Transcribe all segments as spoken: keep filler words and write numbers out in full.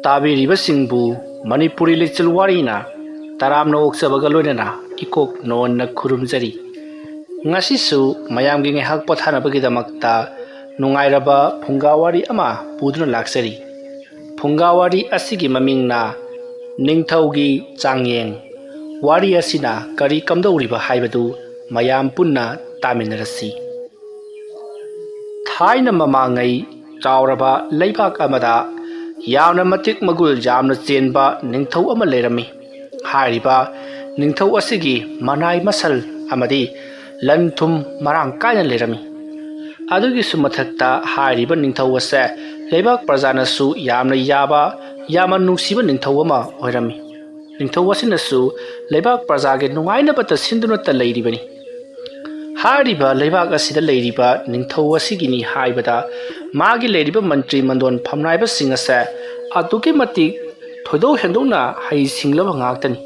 ꯇꯥꯕꯤꯔꯤꯕꯁꯤꯡꯕꯨ ꯃꯅꯤꯄꯨꯔꯤ ꯂꯤꯆꯤꯜ ꯋꯥꯔꯤꯅ ꯇꯔꯥꯝꯅ ꯑꯣꯛꯆꯕꯒ ꯂꯣꯏꯅꯅ ꯏꯀꯣꯛ ꯅꯣꯟꯅ ꯈꯨꯔꯨꯝꯖꯔꯤ꯫ ꯉꯁꯤꯁꯨ ꯃꯌꯥꯝꯒꯤ ꯉꯥꯏꯍꯥꯛ ꯄꯣꯊꯥꯅꯕꯒꯤꯗꯃꯛꯇ ꯅꯨꯡꯉꯥꯏꯔꯕ ꯐꯨꯡꯒꯥ ꯋꯥꯔꯤ ꯑꯃ ꯄꯨꯗꯨꯅ ꯂꯥꯛꯆꯔꯤ꯫ ꯐꯨꯡꯒꯥ ꯋꯥꯔꯤ ꯑꯁꯤꯒꯤ ꯃꯃꯤꯡꯅ ꯅꯤꯡꯊꯧꯒꯤ ꯆꯥꯡꯌꯦꯡ꯫ ꯋꯥꯔꯤ ꯑꯁꯤꯅ ꯀꯔꯤ ꯀꯝꯗꯧꯔꯤꯕ ꯍꯥꯏꯕꯗꯨ ꯃꯌꯥꯝ ꯄꯨꯟꯅ ꯇꯥꯃꯤꯟꯅꯔꯁꯤ꯫ ꯊꯥꯏꯅ ꯃꯃꯥꯡꯉꯩ ꯆꯥꯎꯔꯕ ꯂꯩꯕꯥꯛ ꯑꯃꯗ ꯌꯥꯝꯅ ꯃꯇꯤꯛ ꯃꯒꯨꯜ ꯌꯥꯝꯅ ꯆꯦꯟꯕ ꯅꯤꯡꯊꯧ ꯑꯃ ꯂꯩꯔꯝꯃꯤ꯫ ꯍꯥꯏꯔꯤꯕ ꯅꯤꯡꯊꯧ ꯑꯁꯤꯒꯤ ꯃꯅꯥꯏ ꯃꯁꯜ ꯑꯃꯗꯤ ꯂꯟ ꯊꯨꯝ ꯃꯔꯥꯡ ꯀꯥꯏꯅ ꯂꯩꯔꯝꯃꯤ꯫ ꯑꯗꯨꯒꯤꯁꯨ ꯃꯊꯛꯇ ꯍꯥꯏꯔꯤꯕ ꯅꯤꯡꯊꯧ ꯑꯁꯦ ꯂꯩꯕꯥꯛ ꯄ꯭ꯔꯖꯥꯅꯁꯨ ꯌꯥꯝꯅ ꯌꯥꯕ, ꯌꯥꯝꯅ ꯅꯨꯡꯁꯤꯕ ꯅꯤꯡꯊꯧ ꯑꯃ ꯑꯣꯏꯔꯝꯃꯤ꯫ ꯅꯤꯡꯊꯧ ꯑꯁꯤꯅꯁꯨ ꯂꯩꯕꯥꯛ ꯄ꯭ꯔꯖꯥꯒꯤ ꯅꯨꯡꯉꯥꯏꯅꯕꯇ ꯁꯤꯟꯗꯨꯅꯇ ꯂꯩꯔꯤꯕꯅꯤ꯫ ꯍꯥꯏꯔꯤꯕ ꯂꯩꯕꯥꯛ ꯑꯁꯤꯗ ꯂꯩꯔꯤꯕ ꯅꯤꯡꯊꯧ ꯑꯁꯤꯒꯤꯅꯤ ꯍꯥꯏꯕꯗ ꯃꯥꯒꯤ ꯂꯩꯔꯤꯕ ꯃꯟꯇ꯭ꯔꯤ ꯃꯟꯗꯣꯟ ꯐꯝꯅꯥꯏꯕꯁꯤꯡ ꯑꯁꯦ ꯑꯗꯨꯛꯀꯤ ꯃꯇꯤꯛ ꯊꯣꯏꯗꯣꯛ ꯍꯦꯟꯗꯣꯛꯅ ꯍꯩ ꯁꯤꯡꯂꯕ ꯉꯥꯛꯇꯅꯤ꯫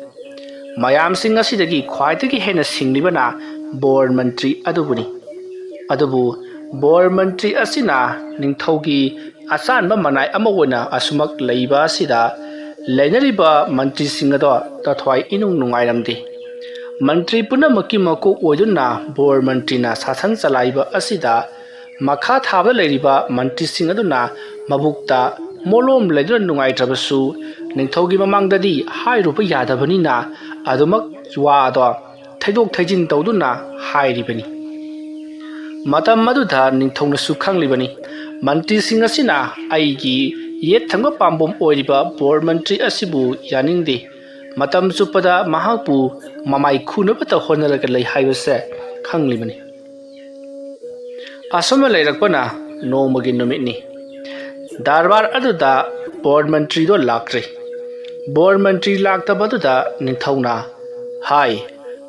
ꯃꯌꯥꯝꯁꯤꯡ ꯑꯁꯤꯗꯒꯤ ꯈ꯭ꯋꯥꯏꯗꯒꯤ ꯍꯦꯟꯅ ꯁꯤꯡꯂꯤꯕꯅ ꯕꯣꯔ ꯃꯟꯇ꯭ꯔꯤ ꯑꯗꯨꯕꯨꯅꯤ꯫ ꯑꯗꯨꯕꯨ ꯕꯣꯔ ꯃꯟꯇ꯭ꯔꯤ ꯑꯁꯤꯅ ꯅꯤꯡꯊꯧꯒꯤ ꯑꯆꯥꯟꯕ ꯃꯅꯥꯏ ꯑꯃ ꯑꯣꯏꯅ ꯑꯁꯨꯃꯛ ꯂꯩꯕ ꯑꯁꯤꯗ ꯂꯩꯅꯔꯤꯕ ꯃꯟꯇ꯭ꯔꯤꯁꯤꯡ ꯑꯗꯣ ꯇꯊ꯭ꯋꯥꯏ ꯏꯅꯨꯡ ꯅꯨꯡꯉꯥꯏꯔꯝꯗꯦ꯫ ꯃꯟꯇ꯭ꯔꯤ ꯄꯨꯝꯅꯃꯛꯀꯤ ꯃꯀꯣꯛ ꯑꯣꯏꯗꯨꯅ ꯕꯣꯔ ꯃꯟꯇ꯭ꯔꯤꯅ ꯁꯥꯁꯟ ꯆꯂꯥꯏꯕ ꯑꯁꯤꯗ ꯃꯈꯥ ꯊꯥꯕꯗ ꯂꯩꯔꯤꯕ ꯃꯟꯇ꯭ꯔꯤꯁꯤꯡ ꯑꯗꯨꯅ ꯃꯕꯨꯛꯇ ꯃꯣꯂꯣꯝ ꯂꯩꯗꯨꯅ ꯅꯨꯡꯉꯥꯏꯇ꯭ꯔꯕꯁꯨ ꯅꯤꯡꯊꯧꯒꯤ ꯃꯃꯥꯡꯗꯗꯤ ꯍꯥꯏꯔꯨꯕ ꯌꯥꯗꯕꯅꯤꯅ ꯑꯗꯨꯃꯛ ꯋꯥ ꯑꯗꯣ ꯊꯩꯗꯣꯛ ꯊꯩꯖꯤꯟ ꯇꯧꯗꯨꯅ ꯍꯥꯏꯔꯤꯕꯅꯤ꯫ ꯃꯇꯝ ꯑꯗꯨꯗ ꯅꯤꯡꯊꯧꯅꯁꯨ ꯈꯪꯂꯤꯕꯅꯤ, ꯃꯟꯇ꯭ꯔꯤꯁꯤꯡ ꯑꯁꯤꯅ ꯑꯩꯒꯤ ꯌꯦꯠ ꯊꯪꯕ ꯄꯥꯝꯕꯣꯝ ꯑꯣꯏꯔꯤꯕ ꯕꯣꯔ ꯃꯟꯇ꯭ꯔꯤ ꯑꯁꯤꯕꯨ ꯌꯥꯅꯤꯡꯗꯦ꯫ ꯃꯇꯝ ꯆꯨꯞꯄꯗ ꯃꯍꯥꯛꯄꯨ ꯃꯃꯥꯏ ꯈꯨꯅꯕꯇ ꯍꯣꯠꯅꯔꯒ ꯂꯩ ꯍꯥꯏꯕꯁꯦ ꯈꯪꯂꯤꯕꯅꯤ꯫ ꯑꯁꯨꯝꯅ ꯂꯩꯔꯛꯄꯅ ꯅꯣꯡꯃꯒꯤ ꯅꯨꯃꯤꯠꯅꯤ꯫ ꯗꯔꯕꯥꯔ ꯑꯗꯨꯗ ꯕꯣꯔ ꯃꯟꯇ꯭ꯔꯤꯗꯣ ꯂꯥꯛꯇ꯭ꯔꯤ꯫ ꯕꯣꯔ ꯃꯟꯇ꯭ꯔꯤ ꯂꯥꯛꯇꯕꯗꯨꯗ ꯅꯤꯡꯊꯧꯅ ꯍꯥꯏ,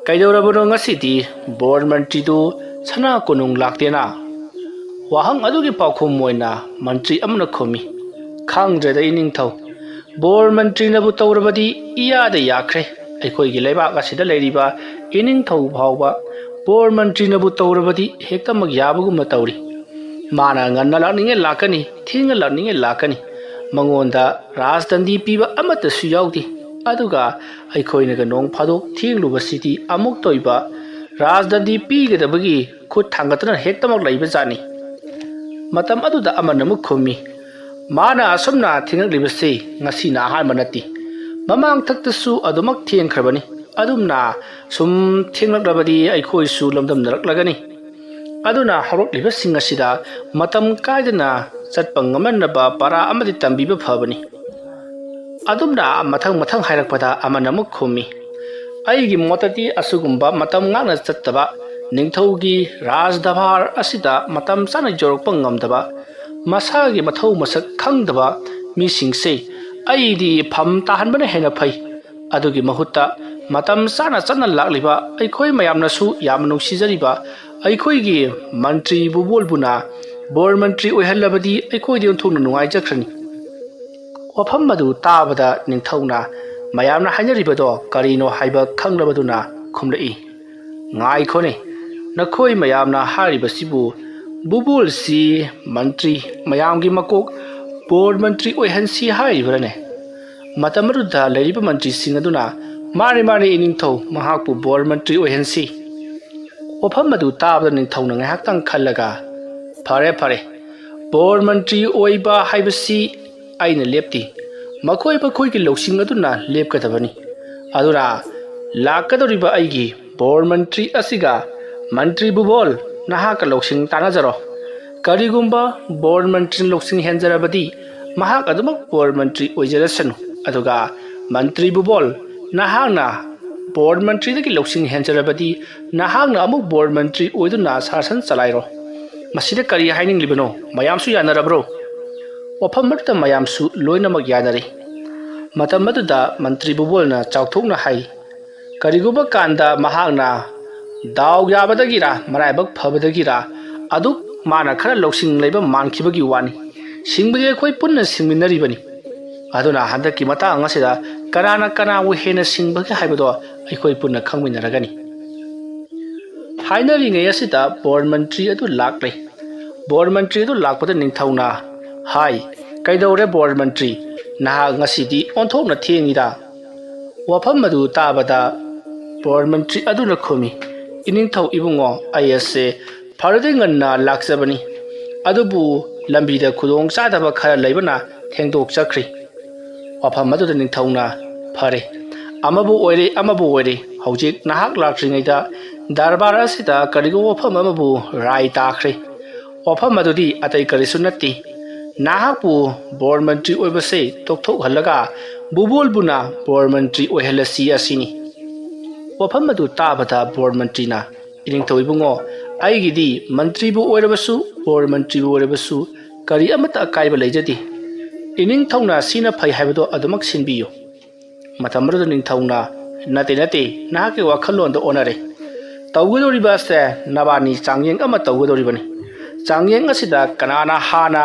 "ꯀꯩꯗꯧꯔꯕꯅꯣ ꯉꯁꯤꯗꯤ ꯕꯣꯔ ꯃꯟꯇ꯭ꯔꯤꯗꯨ ꯁꯅꯥ ꯀꯣꯅꯨꯡ ꯂꯥꯛꯇꯦꯅ?" ꯋꯥꯍꯪ ꯑꯗꯨꯒꯤ ꯄꯥꯎꯈꯨꯝ ꯑꯣꯏꯅ ꯃꯟꯇ꯭ꯔꯤ ꯑꯃꯅ ꯈꯨꯝꯃꯤ, "ꯈꯪꯗ꯭ꯔꯦꯗ ꯏꯅꯤꯡꯊꯧ, ꯕꯣꯔ ꯃꯟꯇ꯭ꯔꯤꯅꯕꯨ ꯇꯧꯔꯕꯗꯤ ꯏꯌꯥꯗ ꯌꯥꯈ꯭ꯔꯦ꯫ ꯑꯩꯈꯣꯏꯒꯤ ꯂꯩꯕꯥꯛ ꯑꯁꯤꯗ ꯂꯩꯔꯤꯕ ꯏꯅꯤꯡꯊꯧ ꯐꯥꯎꯕ ꯕꯣꯔ ꯃꯟꯇ꯭ꯔꯤꯅꯕꯨ ꯇꯧꯔꯕꯗꯤ ꯍꯦꯛꯇꯃꯛ ꯌꯥꯕꯒꯨꯝꯅ ꯇꯧꯔꯤ꯫ ꯃꯥꯅ ꯉꯟꯅ ꯂꯥꯛꯅꯤꯡꯉꯦ ꯂꯥꯛꯀꯅꯤ, ꯊꯦꯡꯅ ꯂꯥꯛꯅꯤꯡꯉꯦ ꯂꯥꯛꯀꯅꯤ꯫ ꯃꯉꯣꯟꯗ ꯔꯥꯖꯗꯟꯗꯤ ꯄꯤꯕ ꯑꯃꯠꯇꯁꯨ ꯌꯥꯎꯗꯦ꯫ ꯑꯗꯨꯒ ꯑꯩꯈꯣꯏꯅꯒ ꯅꯣꯡ ꯐꯥꯗꯣꯛ ꯊꯦꯡꯂꯨꯕꯁꯤꯗꯤ ꯑꯃꯨꯛꯇ ꯑꯣꯏꯕ ꯔꯥꯖꯗꯟꯗꯤ ꯄꯤꯒꯗꯕꯒꯤ ꯈꯨꯠ ꯊꯥꯡꯒꯠꯇꯨꯅ ꯍꯦꯛꯇꯃꯛ ꯂꯩꯕꯖꯥꯠꯅꯤ꯫ ꯃꯇꯝ ꯑꯗꯨꯗ ꯑꯃꯅ ꯑꯃꯨꯛ ꯈꯨꯝꯃꯤ, "ꯃꯥꯅ ꯑꯁꯨꯝꯅ ꯊꯦꯡꯂꯛꯂꯤꯕꯁꯤ ꯉꯁꯤꯅ ꯑꯍꯥꯟꯕ ꯅꯠꯇꯦ꯫ ꯃꯃꯥꯡ ꯊꯛꯇꯁꯨ ꯑꯗꯨꯃꯛ ꯊꯦꯡꯈ꯭ꯔꯕꯅꯤ꯫ ꯑꯗꯨꯝꯅ ꯁꯨꯝ ꯊꯦꯡꯂꯛꯂꯕꯗꯤ ꯑꯩꯈꯣꯏꯁꯨ ꯂꯝꯗꯝꯅꯔꯛꯂꯒꯅꯤ꯫ ꯑꯗꯨꯅ ꯍꯧꯔꯛꯂꯤꯕꯁꯤꯡ ꯑꯁꯤꯗ ꯃꯇꯝ ꯀꯥꯏꯗꯅ ꯆꯠꯄ ꯉꯝꯍꯟꯅꯕ ꯄꯔꯥ ꯑꯃꯗꯤ ꯇꯝꯕꯤꯕ ꯐꯕꯅꯤ"꯫ ꯑꯗꯨꯝꯅ ꯃꯊꯪ ꯃꯊꯪ ꯍꯥꯏꯔꯛꯄꯗ ꯑꯃꯅ ꯑꯃꯨꯛ ꯈꯨꯝꯃꯤ, "ꯑꯩꯒꯤ ꯃꯣꯠꯇꯗꯤ ꯑꯁꯤꯒꯨꯝꯕ ꯃꯇꯝ ꯉꯥꯛꯅ ꯆꯠꯇꯕ, ꯅꯤꯡꯊꯧꯒꯤ ꯔꯥꯖꯗꯔꯕꯥꯔ ꯑꯁꯤꯗ ꯃꯇꯝ ꯆꯥꯅ ꯌꯧꯔꯛꯄ ꯉꯝꯗꯕ, ꯃꯁꯥꯒꯤ ꯃꯊꯧ ꯃꯁꯛ ꯈꯪꯗꯕ ꯃꯤꯁꯤꯡꯁꯦ ꯑꯩꯗꯤ ꯐꯝ ꯇꯥꯍꯟꯕꯅ ꯍꯦꯟꯅ ꯐꯩ꯫ ꯑꯗꯨꯒꯤ ꯃꯍꯨꯠꯇ ꯃꯇꯝ ꯆꯥꯅ ꯆꯠꯅ ꯂꯥꯛꯂꯤꯕ ꯑꯩꯈꯣꯏ ꯃꯌꯥꯝꯅꯁꯨ ꯌꯥꯝꯅ ꯅꯨꯡꯁꯤꯖꯔꯤꯕ ꯑꯩꯈꯣꯏꯒꯤ ꯃꯟꯇ꯭ꯔꯤ ꯕꯨꯕꯣꯜꯕꯨꯅ ꯕꯣꯔ ꯃꯟꯇ꯭ꯔꯤ ꯑꯣꯏꯍꯜꯂꯕꯗꯤ ꯑꯩꯈꯣꯏꯗꯤ ꯑꯣꯟꯊꯣꯛꯅ ꯅꯨꯡꯉꯥꯏꯖꯈ꯭ꯔꯅꯤ"꯫ ꯋꯥꯐꯝ ꯑꯗꯨ ꯇꯥꯕꯗ ꯅꯤꯡꯊꯧꯅ ꯃꯌꯥꯝꯅ ꯍꯥꯏꯅꯔꯤꯕꯗꯣ ꯀꯔꯤꯅꯣ ꯍꯥꯏꯕ ꯈꯪꯂꯕꯗꯨꯅ ꯈꯨꯝꯂꯛꯏ, "ꯉꯥꯏꯈꯣꯅꯦ, ꯅꯈꯣꯏ ꯃꯌꯥꯝꯅ ꯍꯥꯏꯔꯤꯕꯁꯤꯕꯨ ꯕꯨꯕꯣꯜꯁꯤ ꯃꯟꯇ꯭ꯔꯤ, ꯃꯌꯥꯝꯒꯤ ꯃꯀꯣꯛ, ꯕꯣꯔ ꯃꯟꯇ꯭ꯔꯤ ꯑꯣꯏꯍꯟꯁꯤ ꯍꯥꯏꯔꯤꯕ꯭ꯔꯥꯅꯦ?" ꯃꯇꯝ ꯑꯗꯨꯗ ꯂꯩꯔꯤꯕ ꯃꯟꯇ꯭ꯔꯤꯁꯤꯡ ꯑꯗꯨꯅ, "ꯃꯥꯅꯤ, ꯃꯥꯅꯤ, ꯏꯅꯤꯡꯊꯧ, ꯃꯍꯥꯛꯄꯨ ꯕꯣꯔ ꯃꯟꯇ꯭ꯔꯤ ꯑꯣꯏꯍꯟꯁꯤ"꯫ ꯋꯥꯐꯝ ꯑꯗꯨ ꯇꯥꯕꯗ ꯅꯤꯡꯊꯧꯅ ꯉꯥꯏꯍꯥꯛꯇꯪ ꯈꯜꯂꯒ, "ꯐꯔꯦ, ꯐꯔꯦ, ꯕꯣꯔ ꯃꯟꯇ꯭ꯔꯤ ꯑꯣꯏꯕ ꯍꯥꯏꯕꯁꯤ ꯑꯩꯅ ꯂꯦꯞꯇꯦ, ꯃꯈꯣꯏ ꯃꯈꯣꯏꯒꯤ ꯂꯧꯁꯤꯡ ꯑꯗꯨꯅ ꯂꯦꯞꯀꯗꯕꯅꯤ꯫ ꯑꯗꯨꯅ ꯂꯥꯛꯀꯗꯧꯔꯤꯕ ꯑꯩꯒꯤ ꯕꯣꯔ ꯃꯟꯇ꯭ꯔꯤ ꯑꯁꯤꯒ ꯃꯟꯇ꯭ꯔꯤ ꯕꯨꯕꯣꯜ ꯅꯍꯥꯛꯀ ꯂꯧꯁꯤꯡ ꯇꯥꯟꯅꯖꯔꯣ꯫ ꯀꯔꯤꯒꯨꯝꯕ ꯕꯣꯔ ꯃꯟꯇ꯭ꯔꯤꯅ ꯂꯧꯁꯤꯡ ꯍꯦꯟꯖꯔꯕꯗꯤ ꯃꯍꯥꯛ ꯑꯗꯨꯃꯛ ꯕꯣꯔ ꯃꯟꯇ꯭ꯔꯤ ꯑꯣꯏꯖꯔꯁꯅꯨ꯫ ꯑꯗꯨꯒ ꯃꯟꯇ꯭ꯔꯤ ꯕꯨꯕꯣꯜ, ꯅꯍꯥꯛꯅ ꯕꯣꯔ ꯃꯟꯇ꯭ꯔꯤꯗꯒꯤ ꯂꯧꯁꯤꯡ ꯍꯦꯟꯖꯔꯕꯗꯤ ꯅꯍꯥꯛꯅ ꯑꯃꯨꯛ ꯕꯣꯔ ꯃꯟꯇ꯭ꯔꯤ ꯑꯣꯏꯗꯨꯅ ꯁꯥꯁꯟ ꯆꯂꯥꯏꯔꯣ꯫ ꯃꯁꯤꯗ ꯀꯔꯤ ꯍꯥꯏꯅꯤꯡꯂꯤꯕꯅꯣ? ꯃꯌꯥꯝꯁꯨ ꯌꯥꯅꯔꯕ꯭ꯔꯣ?" ꯋꯥꯐꯝ ꯑꯗꯨꯗ ꯃꯌꯥꯝꯁꯨ ꯂꯣꯏꯅꯃꯛ ꯌꯥꯅꯔꯦ꯫ ꯃꯇꯝ ꯑꯗꯨꯗ ꯃꯟꯇ꯭ꯔꯤ ꯕꯨꯕꯣꯜꯅ ꯆꯥꯎꯊꯣꯛꯅ ꯍꯥꯏ, "ꯀꯔꯤꯒꯨꯝꯕ ꯀꯥꯟꯗ ꯃꯍꯥꯛꯅ ꯗꯥꯎ ꯌꯥꯕꯗꯒꯤꯔ ꯃꯔꯥꯏꯕꯛ ꯐꯕꯗꯒꯤꯔ ꯑꯗꯨꯛ ꯃꯥꯅ ꯈꯔ ꯂꯧꯁꯤꯡ ꯂꯩꯕ ꯃꯥꯟꯈꯤꯕꯒꯤ ꯋꯥꯅꯤ꯫ ꯁꯤꯡꯕꯗꯤ ꯑꯩꯈꯣꯏ ꯄꯨꯟꯅ ꯁꯤꯡꯃꯤꯟꯅꯔꯤꯕꯅꯤ꯫ ꯑꯗꯨꯅ ꯍꯟꯗꯛꯀꯤ ꯃꯇꯥꯡ ꯑꯁꯤꯗ ꯀꯅꯥꯅ ꯀꯅꯥꯕꯨ ꯍꯦꯟꯅ ꯁꯤꯡꯕꯒꯦ ꯍꯥꯏꯕꯗꯣ ꯑꯩꯈꯣꯏ ꯄꯨꯟꯅ ꯈꯪꯃꯤꯟꯅꯔꯒꯅꯤ"꯫ ꯍꯥꯏꯅꯔꯤꯉꯩ ꯑꯁꯤꯗ ꯕꯣꯔ ꯃꯟꯇ꯭ꯔꯤ ꯑꯗꯨ ꯂꯥꯛꯂꯦ꯫ ꯕꯣꯔ ꯃꯟꯇ꯭ꯔꯤ ꯑꯗꯨ ꯂꯥꯛꯄꯗ ꯅꯤꯡꯊꯧꯅ ꯍꯥꯏ, "ꯀꯩꯗꯧꯔꯦ ꯕꯣꯔ ꯃꯟꯇ꯭ꯔꯤ? ꯅꯍꯥꯛ ꯉꯁꯤꯗꯤ ꯑꯣꯟꯊꯣꯛꯅ ꯊꯦꯡꯉꯤꯗ?" ꯋꯥꯐꯝ ꯑꯗꯨ ꯇꯥꯕꯗ ꯕꯣꯔ ꯃꯟꯇ꯭ꯔꯤ ꯑꯗꯨꯅ ꯈꯨꯝꯃꯤ, "ꯏꯅꯤꯡꯊꯧ ꯏꯕꯨꯡꯉꯣ, ꯑꯩ ꯑꯁꯦ ꯐꯔꯗꯤ ꯉꯟꯅ ꯂꯥꯛꯆꯕꯅꯤ, ꯑꯗꯨꯕꯨ ꯂꯝꯕꯤꯗ ꯈꯨꯗꯣꯡ ꯆꯥꯗꯕ ꯈꯔ ꯂꯩꯕꯅ ꯊꯦꯡꯗꯣꯛꯆꯈ꯭ꯔꯦ꯫" ꯋꯥꯐꯝ ꯑꯗꯨꯗ ꯅꯤꯡꯊꯧꯅ, "ꯐꯔꯦ, ꯑꯃꯕꯨ ꯑꯣꯏꯔꯦ ꯑꯃꯕꯨ ꯑꯣꯏꯔꯦ, ꯍꯧꯖꯤꯛ ꯅꯍꯥꯛ ꯂꯥꯛꯇ꯭ꯔꯤꯉꯩꯗ ꯗꯔꯕꯥꯔ ꯑꯁꯤꯗ ꯀꯔꯤꯒꯨꯝꯕ ꯋꯥꯐꯝ ꯑꯃꯕꯨ ꯔꯥꯏ ꯇꯥꯈ꯭ꯔꯦ꯫ ꯋꯥꯐꯝ ꯑꯗꯨꯗꯤ ꯑꯇꯩ ꯀꯔꯤꯁꯨ ꯅꯠꯇꯦ, ꯅꯍꯥꯛꯄꯨ ꯕꯣꯔ ꯃꯟꯇ꯭ꯔꯤ ꯑꯣꯏꯕꯁꯦ ꯇꯣꯛꯊꯣꯛꯍꯜꯂꯒ ꯕꯨꯕꯣꯜꯕꯨꯅ ꯕꯣꯔ ꯃꯟꯇ꯭ꯔꯤ ꯑꯣꯏꯍꯜꯂꯁꯤ ꯑꯁꯤꯅꯤ꯫" ꯋꯥꯐꯝ ꯑꯗꯨ ꯇꯥꯕꯗ ꯕꯣꯔ ꯃꯟꯇ꯭ꯔꯤꯅ, "ꯏꯅꯤꯡꯊꯧ ꯏꯕꯨꯡꯉꯣ, ꯑꯩꯒꯤꯗꯤ ꯃꯟꯇ꯭ꯔꯤꯕꯨ ꯑꯣꯏꯔꯕꯁꯨ ꯕꯣꯔ ꯃꯟꯇ꯭ꯔꯤꯕꯨ ꯑꯣꯏꯔꯕꯁꯨ ꯀꯔꯤ ꯑꯃꯠꯇ ꯑꯀꯥꯏꯕ ꯂꯩꯖꯗꯦ꯫ ꯏꯅꯤꯡꯊꯧꯅ ꯁꯤꯅ ꯐꯩ ꯍꯥꯏꯕꯗꯣ ꯑꯗꯨꯃꯛ ꯁꯤꯟꯕꯤꯌꯨ꯫" ꯃꯇꯝ ꯑꯗꯨꯗ ꯅꯤꯡꯊꯧꯅ, "ꯅꯠꯇꯦ, ꯅꯠꯇꯦ, ꯅꯍꯥꯛꯀꯤ ꯋꯥꯈꯜꯂꯣꯟꯗ ꯑꯣꯟꯅꯔꯦ꯫ ꯇꯧꯒꯗꯧꯔꯤꯕ ꯑꯁꯦ ꯅꯕꯥꯅꯤ ꯆꯥꯡꯌꯦꯡ ꯑꯃ ꯇꯧꯒꯗꯧꯔꯤꯕꯅꯤ꯫ ꯆꯥꯡꯌꯦꯡ ꯑꯁꯤꯗ ꯀꯅꯥꯅ ꯍꯥꯟꯅ,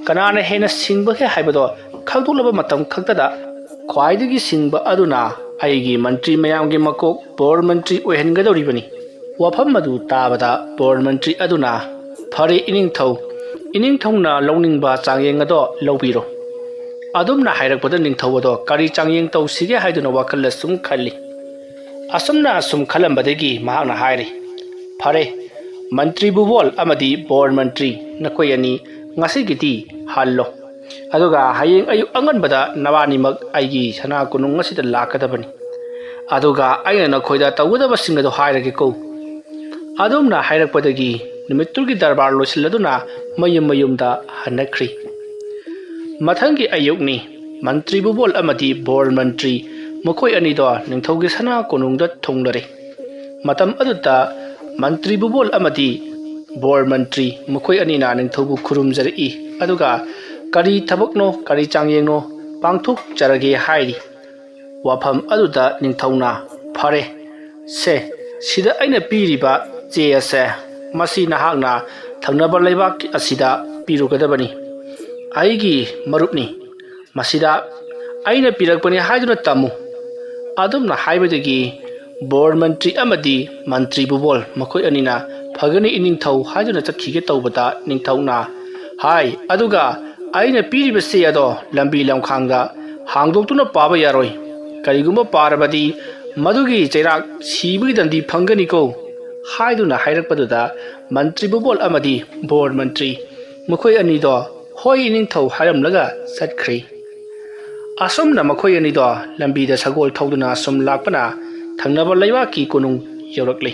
ꯀꯅꯥꯅ ꯍꯦꯟꯅ ꯁꯤꯡꯕꯒꯦ ꯍꯥꯏꯕꯗꯣ ꯈꯪꯗꯣꯛꯂꯕ ꯃꯇꯝ ꯈꯛꯇꯗ ꯈ꯭ꯋꯥꯏꯗꯒꯤ ꯁꯤꯡꯕ ꯑꯗꯨꯅ ꯑꯩꯒꯤ ꯃꯟꯇ꯭ꯔꯤ ꯃꯌꯥꯝꯒꯤ ꯃꯀꯣꯛ ꯕꯣꯔ ꯃꯟꯇ꯭ꯔꯤ ꯑꯣꯏꯍꯟꯒꯗꯧꯔꯤꯕꯅꯤ꯫" ꯋꯥꯐꯝ ꯑꯗꯨ ꯇꯥꯕꯗ ꯕꯣꯔ ꯃꯟꯇ꯭ꯔꯤ ꯑꯗꯨꯅ, "ꯐꯔꯦ ꯏꯅꯤꯡꯊꯧ, ꯏꯅꯤꯡꯊꯧꯅ ꯂꯧꯅꯤꯡꯕ ꯆꯥꯡꯌꯦꯡ ꯑꯗꯣ ꯂꯧꯕꯤꯔꯣ꯫" ꯑꯗꯨꯝꯅ ꯍꯥꯏꯔꯛꯄꯗ ꯅꯤꯡꯊꯧ ꯑꯗꯣ ꯀꯔꯤ ꯆꯥꯡꯌꯦꯡ ꯇꯧꯁꯤꯒꯦ ꯍꯥꯏꯗꯨꯅ ꯋꯥꯈꯜꯗ ꯁꯨꯝ ꯈꯜꯂꯤ꯫ ꯑꯁꯨꯝꯅ ꯑꯁꯨꯝ ꯈꯜꯂꯝꯕꯗꯒꯤ ꯃꯍꯥꯛꯅ ꯍꯥꯏꯔꯤ, "ꯐꯔꯦ, ꯃꯟꯇ꯭ꯔꯤ ꯕꯨꯕꯣꯜ ꯑꯃꯗꯤ ꯕꯣꯔ ꯃꯟꯇ꯭ꯔꯤ, ꯅꯈꯣꯏ ꯑꯅꯤ ꯉꯁꯤꯒꯤꯗꯤ ꯍꯜꯂꯣ꯫ ꯑꯗꯨꯒ ꯍꯌꯦꯡ ꯑꯌꯨꯛ ꯑꯉꯟꯕꯗ ꯅꯕꯥꯅꯤꯃꯛ ꯑꯩꯒꯤ ꯁꯅꯥ ꯀꯣꯅꯨꯡ ꯑꯁꯤꯗ ꯂꯥꯛꯀꯗꯕꯅꯤ꯫ ꯑꯗꯨꯒ ꯑꯩꯅ ꯅꯈꯣꯏꯗ ꯇꯧꯒꯗꯕꯁꯤꯡ ꯑꯗꯨ ꯍꯥꯏꯔꯒꯦꯀꯣ꯫" ꯑꯗꯨꯝꯅ ꯍꯥꯏꯔꯛꯄꯗꯒꯤ ꯅꯨꯃꯤꯠꯇꯨꯒꯤ ꯗꯔꯕꯥꯔ ꯂꯣꯏꯁꯤꯜꯂꯗꯨꯅ ꯃꯌꯨꯝ ꯃꯌꯨꯝꯗ ꯍꯟꯅꯈ꯭ꯔꯤ꯫ ꯃꯊꯪꯒꯤ ꯑꯌꯨꯛꯅꯤ꯫ ꯃꯟꯇ꯭ꯔꯤ ꯕꯨꯕꯣꯜ ꯑꯃꯗꯤ ꯕꯣꯔ ꯃꯟꯇ꯭ꯔꯤ, ꯃꯈꯣꯏ ꯑꯅꯤꯗꯣ ꯅꯤꯡꯊꯧꯒꯤ ꯁꯅꯥ ꯀꯣꯅꯨꯡꯗ ꯊꯨꯡꯂꯔꯦ꯫ ꯃꯇꯝ ꯑꯗꯨꯗ ꯃꯟꯇ꯭ꯔꯤ ꯕꯨꯕꯣꯜ ꯑꯃꯗꯤ ꯕꯣꯔ ꯃꯟꯇ꯭ꯔꯤ, ꯃꯈꯣꯏ ꯑꯅꯤꯅ ꯅꯤꯡꯊꯧꯕꯨ ꯈꯨꯔꯨꯝꯖꯔꯛꯏ, ꯑꯗꯨꯒ ꯀꯔꯤ ꯊꯕꯛꯅꯣ, ꯀꯔꯤ ꯆꯥꯡꯌꯦꯡꯅꯣ ꯄꯥꯡꯊꯣꯛꯆꯔꯒꯦ ꯍꯥꯏꯔꯤ꯫ ꯋꯥꯐꯝ ꯑꯗꯨꯗ ꯅꯤꯡꯊꯧꯅ, "ꯐꯔꯦ, ꯁꯦ, ꯁꯤꯗ ꯑꯩꯅ ꯄꯤꯔꯤꯕ ꯆꯦ ꯑꯁꯦ, ꯃꯁꯤ ꯅꯍꯥꯛꯅ ꯊꯪꯅꯕ ꯂꯩꯕꯥꯛ ꯑꯁꯤꯗ ꯄꯤꯔꯨꯒꯗꯕꯅꯤ꯫ ꯑꯩꯒꯤ ꯃꯔꯨꯞꯅꯤ꯫ ꯃꯁꯤꯗ ꯑꯩꯅ ꯄꯤꯔꯛꯄꯅꯤ ꯍꯥꯏꯗꯨꯅ ꯇꯝꯃꯨ꯫" ꯑꯗꯨꯝꯅ ꯍꯥꯏꯕꯗꯒꯤ ꯕꯣꯔ ꯃꯟꯇ꯭ꯔꯤ ꯑꯃꯗꯤ ꯃꯟꯇ꯭ꯔꯤ ꯕꯨꯕꯣꯜ ꯃꯈꯣꯏ ꯑꯅꯤꯅ "ꯐꯒꯅꯤ ꯏꯅꯤꯡꯊꯧ" ꯍꯥꯏꯗꯨꯅ ꯆꯠꯈꯤꯒꯦ ꯇꯧꯕꯗ ꯅꯤꯡꯊꯧꯅ ꯍꯥꯏ, "ꯑꯗꯨꯒ ꯑꯩꯅ ꯄꯤꯔꯤꯕ ꯆꯦ ꯑꯗꯣ ꯂꯝꯕꯤ ꯂꯝꯈꯥꯡꯗ ꯍꯥꯡꯗꯣꯛꯇꯨꯅ ꯄꯥꯕ ꯌꯥꯔꯣꯏ꯫ ꯀꯔꯤꯒꯨꯝꯕ ꯄꯥꯔꯕꯗꯤ ꯃꯗꯨꯒꯤ ꯆꯩꯔꯥꯛ ꯁꯤꯕꯒꯤ ꯗꯟꯗꯤ ꯐꯪꯒꯅꯤꯀꯣ" ꯍꯥꯏꯗꯨꯅ ꯍꯥꯏꯔꯛꯄꯗꯨꯗ ꯃꯟꯇ꯭ꯔꯤ ꯕꯨꯕꯣꯜ ꯑꯃꯗꯤ ꯕꯣꯔ ꯃꯟꯇ꯭ꯔꯤ ꯃꯈꯣꯏ ꯑꯅꯤꯗꯣ "ꯍꯣꯏ ꯏꯅꯤꯡꯊꯧ" ꯍꯥꯏꯔꯝꯂꯒ ꯆꯠꯈ꯭ꯔꯦ꯫ ꯑꯁꯨꯝꯅ ꯃꯈꯣꯏ ꯑꯅꯤꯗꯣ ꯂꯝꯕꯤꯗ ꯁꯒꯣꯜ ꯊꯧꯗꯨꯅ ꯁꯨꯝ ꯂꯥꯛꯄꯅ ꯊꯪꯅꯕ ꯂꯩꯕꯥꯛꯀꯤ ꯀꯣꯅꯨꯡ ꯌꯧꯔꯛꯂꯦ꯫